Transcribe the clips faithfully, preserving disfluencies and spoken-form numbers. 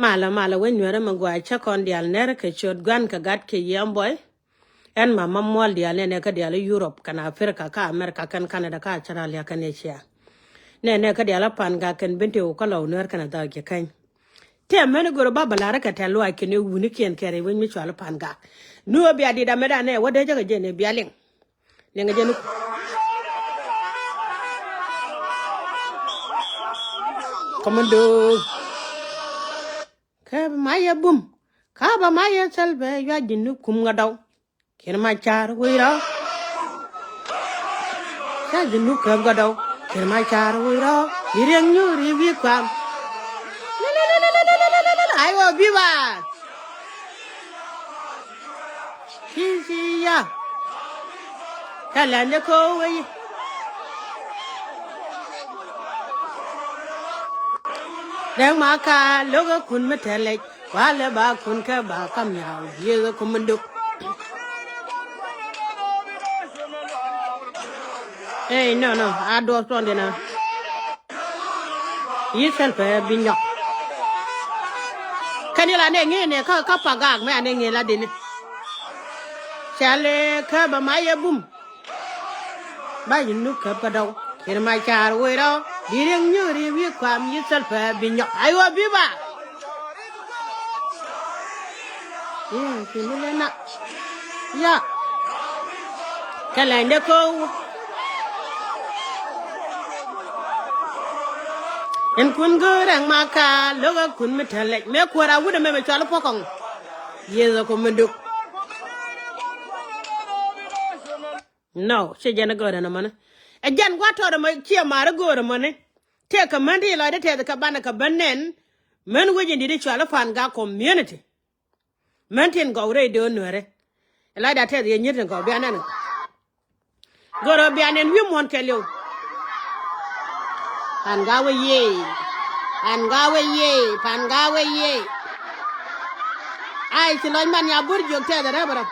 Malɛ malɛ wec Nuɛrɛ mi gɔaa, cä kɔn diaal nɛr kɛ ciöt Gua̱n kɛ Gat kɛ Yiëë Buɔy. Ɛn ma ma muɔl diaal nɛnɛ kä diaal i̱ Yurop kɛnɛ Aprika kä Amerika kɛn Kanada kä Australia kɛn Asia. Nɛnɛ kä diaal i̱ Pan Gak kɛn Binti Wu kä Lɔw Nuɛr kɛnɛ Dhɔk Ji̱ Käny. Tëë mɛn i̱ gör ba bä la̱r kɛ tɛ̈th luaac kɛn i̱ wuni kiɛn kɛ rɛy wec mi cɔal i̱ Pan Gak. Ni ɣöö bia dit amɛ danɛ wä dee jɛ kɛ jɛn i̱ bia liŋ. Niŋ jɛ ni. Commando. Kɛ ma yɛ bum. Ka ba ma yɛ thil bɛ yua ji̱n ni kum ŋa dɔw. Kiɛn ma car wei rɔ. Ca ji̱n ni käp ŋa dɔw. Kiɛn ma car wei rɔ. Bi riɛŋ nyuri bi kuam. Ai wä bi ba. Ci ci ya. Kɛ lɛn dee ko̱o̱k wee yi. Dee ŋuak ka lo̱kɛ kun mi tɛl lɛc. Walɛ ba kun kɛ ba kam nyaw. Yiëë kum mi duk. Ey, no, no. A duɔth tuɔn dina. Yi thil pɛ bi nyɔk. Kɛn yila ne ŋi̱i̱n ne kä, kä Pagak mɛ ane ŋi̱i̱n la dini. Cɛl kä ba ma yɛ bum. Ba yi nuk käp kä dɔw. Kir ma car wee rɔ. Bi riɛŋ nyuri wi̱i̱ kuam yi thil pɛ bi nyɔk. Ay wä bi ba. I̱, kini lɛ na. Ya. Kɛ lɛny dee ko̱o̱k. Ɛn kun go̱o̱r ɛŋ ma ka lo̱k ɛ kun mi te lɛc. Mëë kuäär a wut ɛmɛ mɛ cɔal i̱ Puɔ̱kɔŋ. Yiëëth ɛ kum mi duk. No, ci jɛn i̱ go̱o̱r ɛn ɛmɔni. Ɛ jɛn gua̱ tɔɔt ɛmɔ ciɛ ma̱a̱r i̱ go̱o̱r ɛmɔni. Tëëkɛ män ti lɔcdä tɛth kɛ banɛ kɛ bä nɛn. Män wec in di̱t i̱ cɔal i̱ Pan Gak community. Män tin gɔw rɛy döön Nuɛrɛ. Elijah tɛth yɛ nyiet tin gɔw bia nɛn. Gör ɔ bia nɛn wi̱i̱ muɔ̱n kɛɛliw. Pan Gak wee yiëë. Pan Gak wee yiëë. Pan Gak wee yiëë. Ai ci lɔc man ya bur jiök tɛth rɛp rɛp.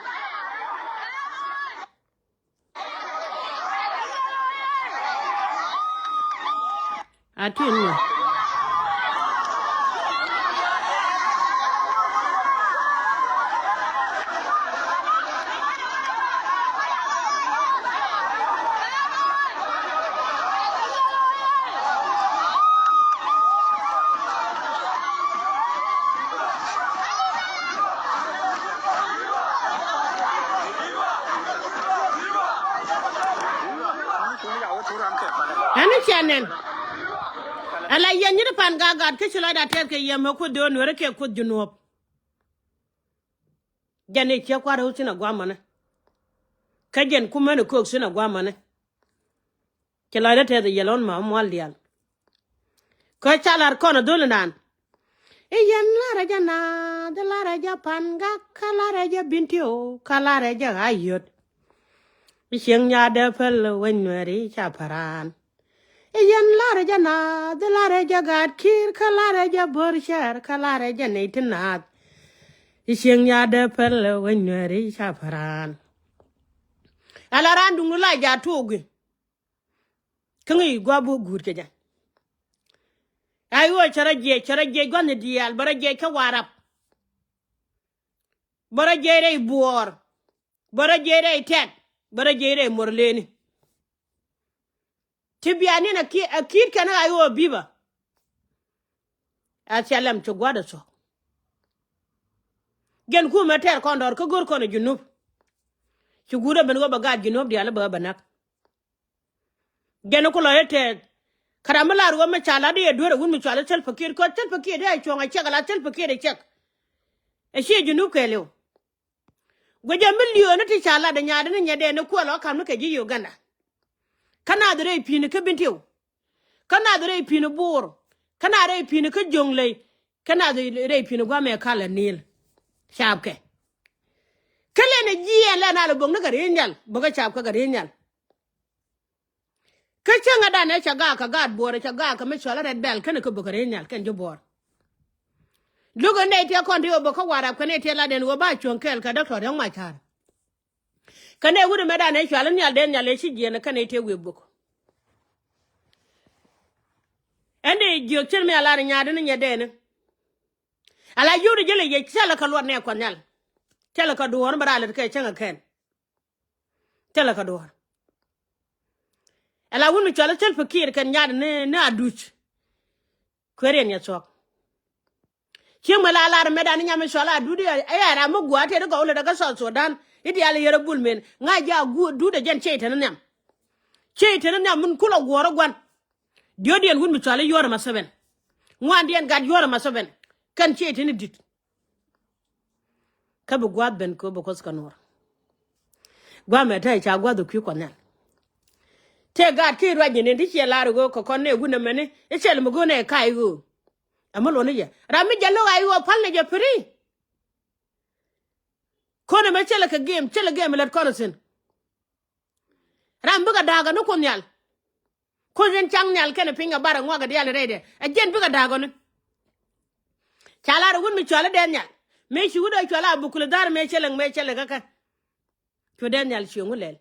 A tui̱n mɔ. Ɛn ni ciɛ nɛn. Ala yɛn nyi ti Pan Gak gat kä ci lɔcda tɛth kɛ yɛm ɛ Kuoth döön Nuɛrɛ kɛ Kuoth Junuɔp. Jɛn i̱ ciɛ kua̱r ɣöö thi̱n a gua̱a̱mɔni. Kä jɛn kumän i̱ köök thi̱n a gua̱a̱mɔni. Ci lɔcdä tɛth yɛ lɔn ma mual diaal. Kä ca lar kɔn a dhol inan. I̱ yɛn larɛ jɛ naath, i̱ larɛ jɛ Pan Gak, kä larɛ jɛ Bintiw, kä larɛ jɛ Ayöt. I̱ cieŋ nyaatdä päl wec Nuɛri ca pa̱ran. I̱ yɛn larɛ jɛ naath, i̱ larɛ jɛ Gat Ki̱i̱r, kä larɛ jɛ Bör Cɛɛr, kä larɛ jɛ nɛy ti naath. I̱ cieŋ nyaatdä päl wec Nuɛri ca pa̱ran. Ala raan duŋdu la jaat tuuki. Kä ŋäc gua̱a̱p bä guut kɛ jɛ. Ay ɣöö cɛ rɔ jiɛc, cɛ rɔ jiɛc gua̱thni diaal, bä rɔ jiɛc kä Warap. Bä rɔ jiɛc rɛy Buɔɔr. Bä rɔ jiɛc rɛy Tɛt. Bä rɔ jiɛc rɛy Murleni. Ti bia ni̱n a ki̱i̱t, a ki̱i̱t kɛn ay ɣöö bi̱bä. Ɛ thilɛ ɛm ci gua̱a̱th ɛ thuɔ̱k. Jɛn kumɛ tɛɛr kɔn dɔɔr kä go̱r kɔn ɛ Junub. Ci guut ɛ ben ɣöö bɛ gaat Junub diaal i̱ bɛ ɣä bɛ näk. Jɛn i̱ ku lɔc i̱ tɛɛth. Kä ram mi lar ɣöö mi ca lat i̱ ɛ dueer ɛ wut mi cɔal i̱ Salva Kiir, kä Salva Kiir dee ɛ cuɔ̱ŋ ɛ cɛk, ɛ la Salva Kiir ɛ cɛk. Ɛ ciɛ Junub kɛɛliw. Guicɛ miliööni ti ca lat ɛ nyaatdä ni nyɛtdɛ ni kuɛl ɔ ka̱m ni kɛ ji̱ Uganda. Kä naath rɛy pi̱i̱ni kä Bintiw. Kä naath rɛy pi̱i̱ni Buur. Kä naath rɛy pi̱i̱ni kä Jo̱ŋley. Kä naath rɛy pi̱i̱ni gua̱a̱mɛ kalɛ ni̱i̱l. Caapkɛ. Kä lɛn ɛ jiɛɛn lɛn al ɛ bök ni kɛ ri̱i̱c nhial. Bäkɛ caapkɛ kɛ ri̱i̱c nhial. Kä cäŋädan ɛ cɛ gaak kɛ gaat Buɔɔr, ɛ cɛ gaak kɛ mi cɔal i̱ Red Belt, kɛnɛ kɛ bök kɛ rɛy nhial kɛn ji̱ Buɔɔr. Lukɛ nɛy tiɛ kɔn ti ɣöö bä kä Warap kɛ nɛy tiɛ lat ɛn ɣöö ba cuɔ̱ŋ kɛɛl kɛ Doctor Riek Machar. Kɛ nɛy wut ɛmɛdan ɛ cɔal i̱ Nhial Dee Nhial ɛ ci jiɛɛn kɛ nɛy tiɛ wi̱i̱ bök. Ɛn dee jiök cir mi a lar nyaatdä ni nyɛtdɛni. Ala yio̱w di jälɛ yɛ cälɛ kɛ luɔt nɛ Kuɔth Nhial. Cälɛ kɛ duɔ̱ɔ̱r mi raa lät kɛ cäŋ ɛ kɛn. Cälɛ kɛ duɔ̱ɔ̱r. Ala wun mi cɔal i̱ Salva Kiir kɛn nyaat ni, ni Aduc. Kueer yɛn yɛ thuɔ̱k. Cieŋ mɛ la lar mɛ dan i̱ nyam i̱ cɔal Aduc i̱ ɛ ram mi gua̱a̱ tëë di gɔw lät ɛ kä South Sudan. I̱ diaal i̱ yɛr ɛ bul men ŋa̱c jɛ Aduc ɛ jɛn ciey teni nhiam. Ciey teni nhiam min kulɛ guɔ̱ɔ̱r ɛ gua̱n. Diɔ̱ɔ̱diɛn wun mi cɔal i̱ Yoweri Museveni. Ŋuandiɛn gat Yoweri Museveni. Kɛn ciey teni di̱t. Kä bi gua̱a̱th ben kɛ ɣöö bi Kuoth kɛ nuɔr. Gua̱a̱th mɛ te ca gua̱a̱th ɛ kui̱ Kuɔth Nhial. Tëë gaat ki ruac nyin in ti ciɛ lar ɣöö kɛ kɔn nɛ wun ɛmɛni i̱ cɛl mi go̱o̱r nɛ ka̱a̱c ɣöö. Ɛmɛ luɔ̱ni jɛ ram mi jɛ lo̱k a i̱ ɣöö päl nɛ jɛ piri. Ko̱n ɛmɛ cɛlɛ kɛ gem, cɛlɛ gem lät kɔn thi̱n. Ram bikɛ da̱a̱k ɛ ni Kuoth Nhial. Kuoth in cak nhial kɛnɛ piny kɛ bar ɛ ŋuak ɛ diaal rɛydɛ ɛ jɛn bikɛ da̱a̱k ɛ ni. Ca lar ɛ wut mi cuali Daniel mëë ci wut ɛ cuali Abukul dhar mëë cɛ lɛŋ mëë cɛ lɛŋ kä kɛ. Cu Daniel ci ŋu lɛl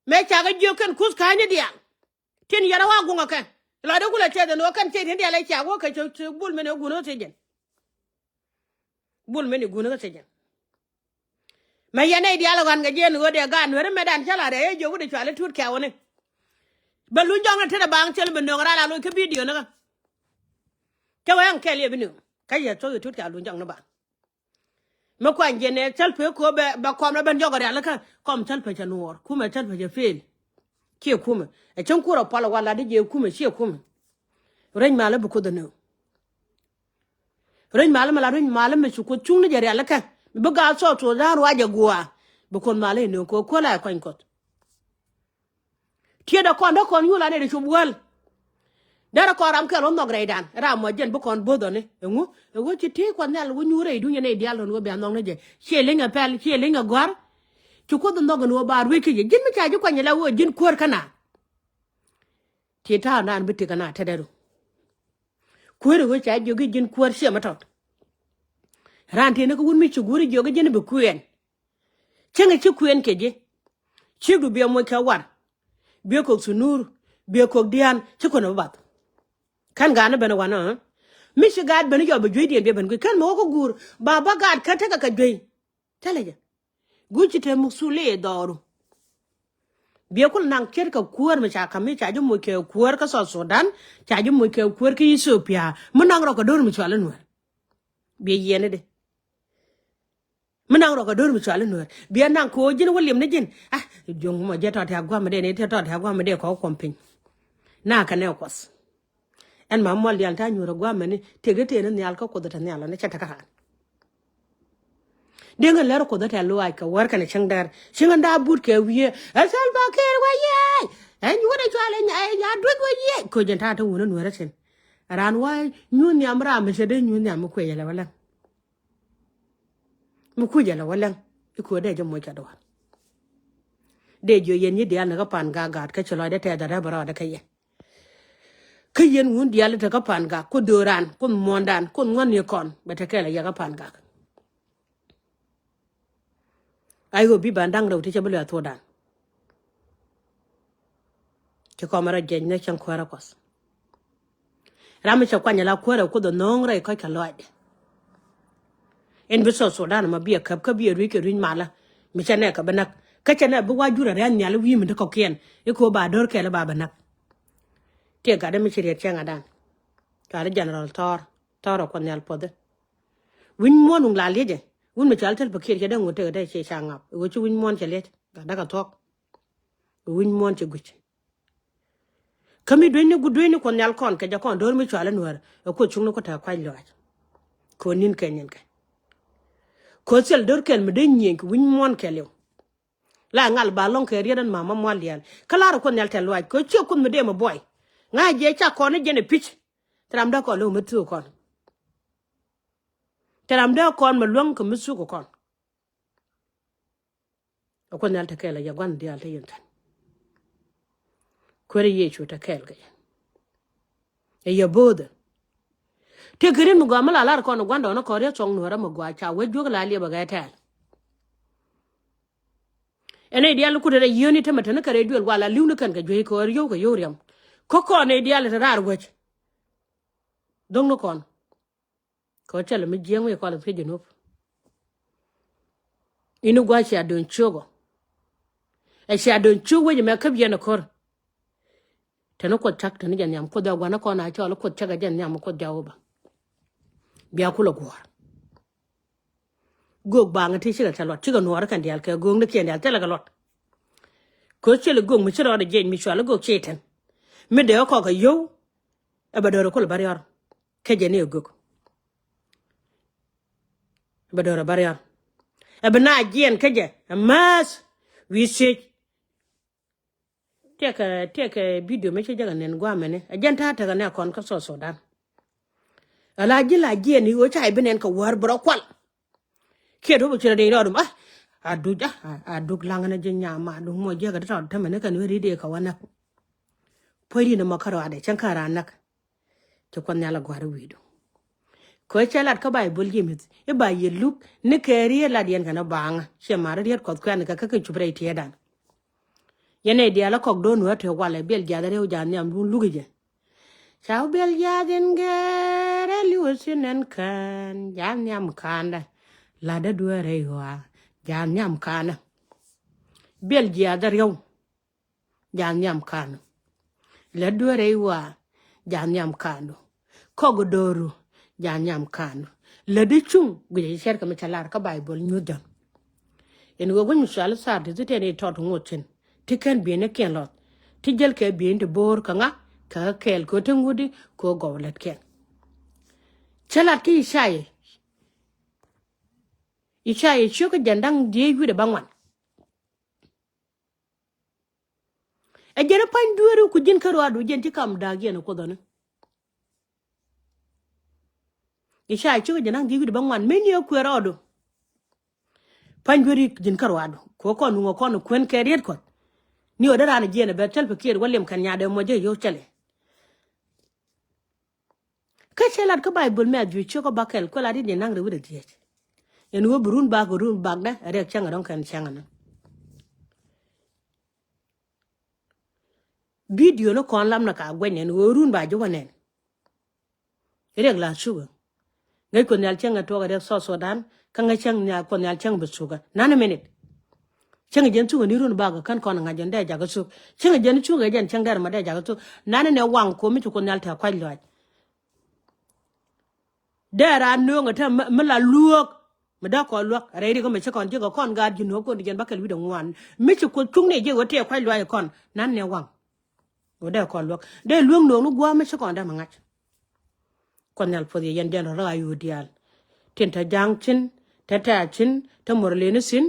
mëë cakɛ jiök kɛn kuth ka̱a̱cni diaal. Tin yɛrɛ wa guŋ ɛ kɛ lɔcdɛ kulɛ tɛth ɛn ɣöö kɛn cɛ tin diaal ɛ cak wä kɛ cɛ bul min ɛ gun ɣä thiec jɛn. Bul mini guuni kä thiecin. Mɛ yɛn nɛy diaal ɛ ɣɔ̱n kɛ jiɛn ɣöö dee gaat nueeri mɛtdan cä la rɛy ɛ jiök wi̱cdɛ cuali Tut Kɛɛw ni. Bɛ luny jɔkni tetdɛ baaŋ thil bi nööŋ raal a loc kä bidio ni kä. Cä wee ɛŋ kɛl yɛ bi nööŋ kä yɛ thuɔ̱k yɛ Tut Kɛɛw luny jɔkni baaŋ. Mi kuany jiɛn ɛ thil pek köö bɛ kɔm la ben jɔk rial kä kɔm thil pek cɛ nuɔɔr kumɛ thil pek cɛ pel. Ciɛ kumɛ ɛ cäŋ kur ɛ pual ɛ wal lat di jiɛ kumɛ ciɛ kumɛ. Rɛny malä bi Kuoth ɛ nööŋ. Ruec malä mi la ruec malä mi ci Kuoth cuŋni jɛ rialikä mi bi gaat South Sudan ruacɛ gua̱a̱. Bi Kuoth malä inööŋ kɛ kuäl a ɛ kuany Kuɔth. Tiɛtdä kɔn däk kɔn yul anɛ dee cop wäl. Derɛ kɔn ram kɛl wä nhɔk rɛydan ram mɔ jɛn bi kɔn bo̱th ɔni. Ɛŋu ɛŋu ci tëë Kuɔth Nhial wä nyuur rɛydunyɛ nɛy diaal rɔn wä bia nhɔk ni jɛ. Ciɛ liŋ ɛ pɛl ciɛ liŋ ɛ gɔ̱a̱r. Ci Kuoth nhɔk ɛn wä ba ruec kä jɛ ji̱n mi ca ji̱ kuany ɛ la wä ji̱n kuäär kä na. Ti ta̱a̱ naan bi tekɛ na tetdɛ ru. Kuäär i̱ ɣöö ca jiök i̱ ji̱n kuäär ciɛ mi tɔt. Raan tëë ni kä wut mi ci guur i̱ jiök i̱ ji̱n i̱ bi kuɛɛn. Cäŋ i̱ ci kuɛɛn kɛ ji̱. Cikdu biɛ moc kɛ war. Biɛ kök thunur. Biɛ kök diaan ci kuäär ni bi bath. Kän gaat ni ben i̱ wanɔ. Mi ci gaat ben i̱ jɔl bi jueydiɛn biɛ ben guic kän mi wä kä guur ba bä gaat kän tekɛ kɛ juey. Thilɛ jɛ. Guci te muk thul i̱ dhɔru. Biɛ kul naŋ ce̱tkɛ kuäär mi ca ka̱m mi ca ji̱ moc kɛ kuäär kä South Sudan ca ji̱ moc kɛ kuäär kä Ethiopia mi naŋ rɔ kɛ do̱r mi cual i̱ nuɛr. Biɛ yiɛn i̱di mi naŋ rɔ kɛ do̱r mi cual i̱ nuɛr biɛ naŋ kɛ ɣöö ji̱n wä liɛm ni ji̱n. A juɔ̱ŋ mɔ jɛ tɔt ti a gua̱a̱m mi dee ni ti tɔt ti a gua̱a̱m mi dee kɔk kuɔm piny. Na kɛ nɛ Kuɔth. Ɛn ma mual dial ta nyuur a guamɛ ni tëk i̱ tëë ni nhial kä Kuoth i̱ te nhial ɔni cɛ te kä raan. Di̱ŋ in lɛr Kuoth i̱ te luaac kɛ wär kɛnɛ cäŋ dɛr cäŋ in da̱a̱ but kɛ wiee. Ɛ Salva Kiir wä yiëë. Ɛ nyuur ɛ cual ɛ nya duec wä yiëë. Koc in ta̱a̱ te wun in nueerä cin. Raan wä nyuur nhiam ram mi cɛ dee nyuur nhiam mi kuec ɛlɛ wä läŋ. Mi kuec ɛlɛ wä läŋ i̱ koc dee jɛ moc kɛ duɔ̱ɔ̱r. Dee jiö yɛn nyi diaal ni kä pan gak gaat kä ci lɔcdɛ tɛth dɛ rɛp rɔɔdɛ kä yɛn. Kä yɛn wun diaal i̱ te kä pan gak Kuoth dööran Kuoth muɔ̱ɔ̱ndan Kuoth ŋuäni kɔn bɛ te kɛɛl a yɛ kä pan gak. Ay ɣöö bi ban da̱ŋ rɛw ti cɛ bi luɛth thuɔ̱ɔ̱dan. Ci kɔmɛ rɔ jiɛc ni cäŋ kuäärä Kuɔth. Ram mi cɛ kuany ala kuäärä Kuoth ɛ nhööŋ rɛy kɔc kɛ lɔaacdɛ. In bi South Sudan ma bi ɛ käp kä bi ɛ ruic kɛ ruic malä mi cɛ nɛɛk kɛ bi näk kä cɛ nɛɛk bi wa jur ɛ rɛ̈th nhial i̱ wi̱i̱ mi ti kɔ̱kiɛn i̱ ko̱ ba do̱r kɛɛl i̱ ba bi näk. Tiɛ gatdä mi ci riet cɛŋ adan. Cuali General Thɔɔr Thɔɔr ɛ Kuɔth Nhial puɔthi. Wi̱ny muɔ̱ɔ̱n wuŋ la liecɛ wun mi cuali Salva Kiir cɛ dee ŋot tekɛ dee ciɛ ca ŋap i̱ ɣöö ci wi̱ny muɔ̱ɔ̱n cɛ liec gatdä kɛ thuɔ̱k. Wi̱ny muɔ̱ɔ̱n cɛ guic. Kä mi duenyni guut duenyni Kuɔth Nhial kɔn kɛ jɛ kɔn do̱r mi cuali nuäär ɛ Kuoth cuŋni ku te kuac lɔaac. Kɛ ɣöö ni̱n kɛ nyin kɛ kɛ ɣöö thil do̱r kɛl mi dee nyieny kɛ wi̱ny muɔ̱ɔ̱n kɛɛliw. La ŋal ba lɔ̱ŋ kɛ riet ɛn mama mual diaal kä la̱rä Kuoth Nhial te luaac kɛ ɣöö ciɛ Kuoth mi dee mi buɔy. Ŋa̱c jɛ ca kɔn i̱ jɛn ɛ pi̱c. Te ram dee kɔn lo̱k mi thuk kɔn. Te ram dee kɔn mi luäŋ kɛ mi thuk kɔn. Ɛ Kuoth Nhial te kɛɛl ɛ yɛ gua̱n diaal te yɛn thi̱n. Kuäärä Yecu te kɛɛl kɛ yɛ. Ɛ yɛ bo̱o̱thɛ. Tëë kɛ rin mi gɔaa mi la lar kɔn ɛ gua̱ndɔɔŋni kɔn riet thuɔ̱k nuäärä mi gɔaa ca wec juäk la liɛp ɛ ɣɛɛ tɛɛl. Ɛn nɛy diaal kut rɛy yio̱o̱ni tämɛ te ni kɛ rɛy duël wal a li̱w ni kɛn kɛ juey kɛ ɣöö yio̱w kɛ yio̱w riɛm. Kä kɔn nɛy diaal te raar wec. Dho̱ŋni kɔn. Kɛ ɣöö cɛ lɛ mi jiääk mi kɔl i̱ thiec Junub. Ini gua̱a̱th cia do̱n ciökɔ. Ɛ cia do̱n ciök wec ɛmɛ käp yɛn ɛ ko̱r. Teni Kuoth cak teni jɛ nhiam, Kuoth ɛ gua̱n ɛ kɔn a cɔl i̱ Kuoth cak ɛ jɛ nhiam, Kuoth Jaoba. Bia kulɛ guɔ̱ɔ̱r. Göök baaŋ ti cikɛ cɛ luɔt, cikɛ nuɔɔr kɛn diaal kɛ gööknikiɛn diaal thilɛ kɛ luɔt. Kɛ ɣöö cɛ lɛ göök mi ci rɔɔdɛ jiɛc mi cɔal i̱ göök Cɛytan. Mi dee ɣä kɔk kɛ yio̱w, ɛ bɛ do̱r ɛ kol bä riɔr. Kä jɛ ni ɛ göök. Ɛ bɛ do̱r ɛ bä riɔr. Ɛ bɛ na jiɛn kä jɛ, ɛ määth wi̱i̱ thiec. Tiɛkɛ, tiɛkɛ bidio mi ci jɛ kɛ nɛn gua̱a̱mɛni. Ɛ jɛn ta̱a̱ tekɛ nɛ kɔn kä South Sudan. Ala ji̱ la jiɛn i̱ ɣöö ca i̱ bi nɛn kɛ wäär bi rɔ kual. Kiɛ duɔ̱p i̱ ci rɔ dee rɔɔdum, ah, a duc, ah, a, a duc laŋä ni ji̱ nyam a duc muɔ jiäkä ti tɔt tämɛ ni kɛn wee ri̱t i̱ kɛ wä näk. Puɔ̱c ri̱t ni mɔ kä rɔaadɛ cäŋ kä raan näk. Ci Kuoth Nhial a gua̱r i̱ wi̱i̱du. Kɛ cɛ lat kä Baibol ji̱ mi̱th i̱ ba yiëë luk ni kɛ riet lat yɛn kɛn i̱ baaŋä ciɛ ma̱r i̱ riet Kuɔth kuɛn kɛ kä kɛ cup rɛy tiɛɛdan. Yɛn ɛ diaal ɛ kɔk do̱n wä te walɛ biɛl jiath riɛw ja̱a̱n nhiamdun luk i̱ jɛ. Ca wä biɛl jiath in gɛɛr ɛ li̱w ɛ thi̱n ɛn kään ja̱a̱n nhiam ka̱a̱ndä. La̱tdä dueer rɛy ɣɔaa ja̱a̱n nhiam ka̱a̱ndä. Biɛl jiath ɛ riɛw. Ja̱a̱n nhiam ka̱a̱ndu. Lät dueer rɛy ɣɔaa ja̱a̱n nhiam ka̱a̱ndu. Kɔk dööru ja̱a̱n nhiam ka̱a̱ndu. Lät di cuŋ guic a ci cɛɛt kɛ mi ca lar kä Baibol nyuth jɔ̱n. In ɣöö guic mi cual i̱ thaar ti thi tɛn i̱ tɔt ŋot cin ti kɛn bieynikiɛn lɔth ti jäl kɛ bieyni ti bo̱o̱r kɛ ŋa kɛ kɛɛl kɛ ɣöö ti ŋut di kɛ ɣöö gɔw lätkiɛn. Cä lat kä Icaya. Icaya ciök kä jɛn da̱ŋ dhieec wi̱cdɛ bäŋuan. Ɛ jɛn i̱ pa̱ny dueeri ku ji̱n kä ruaadu jɛn ci kam da̱a̱k yɛn ɛ Kuoth ɔni. Icaya ciök ɛ jɛn da̱ŋ dhieec wi̱cdɛ bäŋuan mëë ni ɛ kuëë rɔɔdu. Pa̱ny dueeri ji̱n kä ruaadu ku ɛ kɔn nuŋ ɛ kɔn kuën kɛ riet Kuɔth. Ni ɣöö dee raan ɛ jiɛn ɛ bɛ Salva Kiir wä liɛm kɛn nyaadɛ muɔc jɛ yio̱w cɛlɛ. Kä cɛ lat kä Baibol Mathiu ciök kä bäkɛl kuɛ lat in jɛ naŋ rɛw wi̱cdɛ dhieec. Ɛn ɣöö bi run bak run bakdä ɛ riɛk cäŋ ɛ dɔ̱ŋ kɛn cäŋ ɛnɔ. Bidio ni kɔn lam ni ka guɛny ɛn ɣöö run ba ji̱ wä nɛn. Riɛk la cukä. Ŋäc Kuoth Nhial cäŋ ɛ tuɔɔk ɛ riɛk South Sudan kä ŋäc cäŋ Nhial, Kuoth Nhial cäŋ bi cukä. Nani minit. Cäŋ jɛn thuk ɛ ni run bak ɛ kän kɔn ŋa̱c jɛn dee jakä thuk. Cäŋ jɛn thuk ɛ jɛn cäŋ dɛr ma dee jakä thuk. Nani nɛ waŋ komi ci Kuoth Nhial te kuac lɔaac. Dee raan nööŋ ɛ te mi la luäk mi dee kɔn luäk rɛy rik mi ci kɔn ji̱ kɛ kɔn gaat ji̱ nuɔ̱ɔ̱p kɔn ti jɛn bäkɛl wi̱cdɛ ŋuan. Mi ci Kuoth cuŋni ji̱ ɣöö tëë kuac luaac kɔn nani nɛ waŋ. Ɣöö dee kɔn luäk dee luäk nööŋ ni gua̱a̱m mi ci kɔn dee mi ŋa̱c. Kuoth Nhial puɔth yɛ yɛn jɛn rɔ rak a yio̱o̱ diaal. Tin te ja̱a̱ŋ cin te tɛ̈ɛ̈ cin te muɔr leni cin.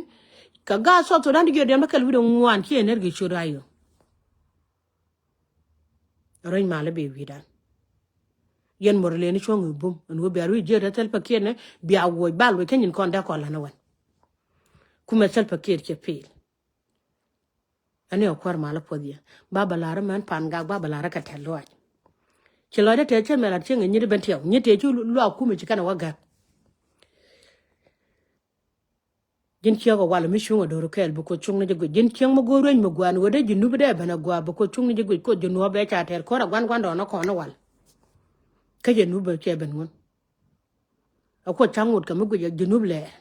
Kɛ gaat South Sudan ti jiɔt diɛn bä kɛl wi̱cdɛ ŋuan ci yɛn ner gi ciöt a yio̱o̱. Rueny malä bi wi̱i̱dan. Yɛn muɔr leni cuɔ̱ŋ i̱ bum ɛn ɣöö bia rui̱c jiöt ɛ Salva Kiir ni bia wuɔc bal wec kä nyin kɔn dee kɔn la̱n ɛ wän. Kumɛ Salva Kiir cɛ pi̱i̱l. Ani ɛ kuäär malä puɔth yɛ ba bɛ la̱r mɛn pan gak ba bɛ la̱r kɛ tɛ̈th luaac. Ci lɔcdä tɛth cä mɛ lat cieŋ ɛ nyit ben tiɛw nyit tëë ci luaak kumɛ ci kɛn ɛ wä gäk. Ji̱n ciek ɛ wal mi cuŋ ɛ do̱r kɛɛl bi Kuoth cuŋ ni ji̱ guic. Ji̱n ciek mi go̱o̱r rueny mi gua̱a̱n ɣöö dee Junub dee ben ɛ gua̱a̱ bi Kuoth cuŋ ni ji̱ guic. Kuoth Junub ɛ ca tɛr ko̱r ɛ gua̱n gua̱n dɔɔn ɛ kɔn ɛ wal. Kä Junub ɛ cɛ ben ŋun. Ɛ Kuoth ca̱ŋ ŋot kɛ mi guic ɛ Junub lɛɛr.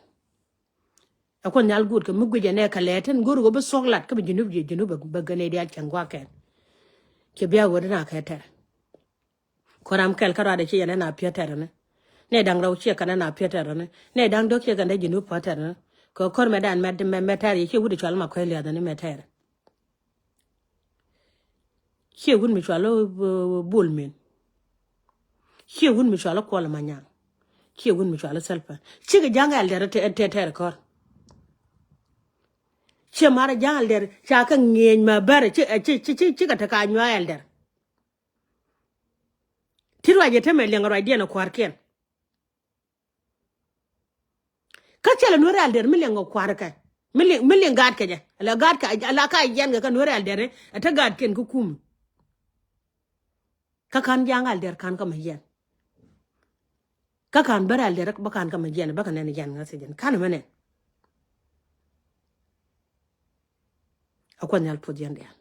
Ɛ Kuoth Nhial guut kɛ mi guic ɛ nɛ kɛ lɛɛt tin go̱o̱r ɣöö bi thuɔ̱k lat kä bi Junub ji̱ Junub bɛ gän nɛy diaal cäŋ gua̱a̱k kɛn. Cɛ bia ɣöö dee na kɛ tɛr. Kuäär ram kɛl kä ruaadɛ ci yɛn ɛ na piäät tɛr ɛnɛ. Nɛ da̱ŋ rɛw ciɛ kɛn ɛ na piäät tɛr ɛnɛ. Nɛ da̱ŋ dɔ̱k ciɛ kɛn dee Junub piäät tɛr ɛnɛ. Kɛ kɔr mɛ dan mɛ mɛ tɛr yɛ ciɛ wut cual ma kuɛ liath ɛnɛ mɛ tɛr. Ciɛ wut mi cual bul min. Ciɛ wut mi cual kuɔl ma nyaŋ. Ciɛ wut mi cual Salva. Cikɛ ja̱ŋ ɛldɛr tɛ tɛr kɔr. Ciɛ mar ja̱ŋ ɛldɛr ca kɛ ŋiɛny ma bär ci ci ci ci kɛ te ka nyuaa ɛldɛr. Ti ruac yɛ temɛ liɛŋ ruacdiɛn ɛ kua̱rkiɛn. Kä cɛ lɛ nuɔ̱ɔ̱r ɛldɛr mi liɛŋ ɛ kua̱rkɛ mi liɛŋ mi liɛŋ gaatkɛ jɛ ala gaatkɛ ala ka yɛn kɛ kä nuɔ̱ɔ̱r ɛldɛr ɛ te gaatkiɛn kä kum. Kä ka̱n ja̱a̱ŋ ɛldɛr ka̱n kä mɛ yɛn. Kä ka̱n bär ɛldɛr bä ka̱n kä mɛ yɛn bä kɛ nɛn yɛn ŋäth jɛn ka̱n mɛ nɛn. A Kuoth Nhial puɔth yɛn diaal.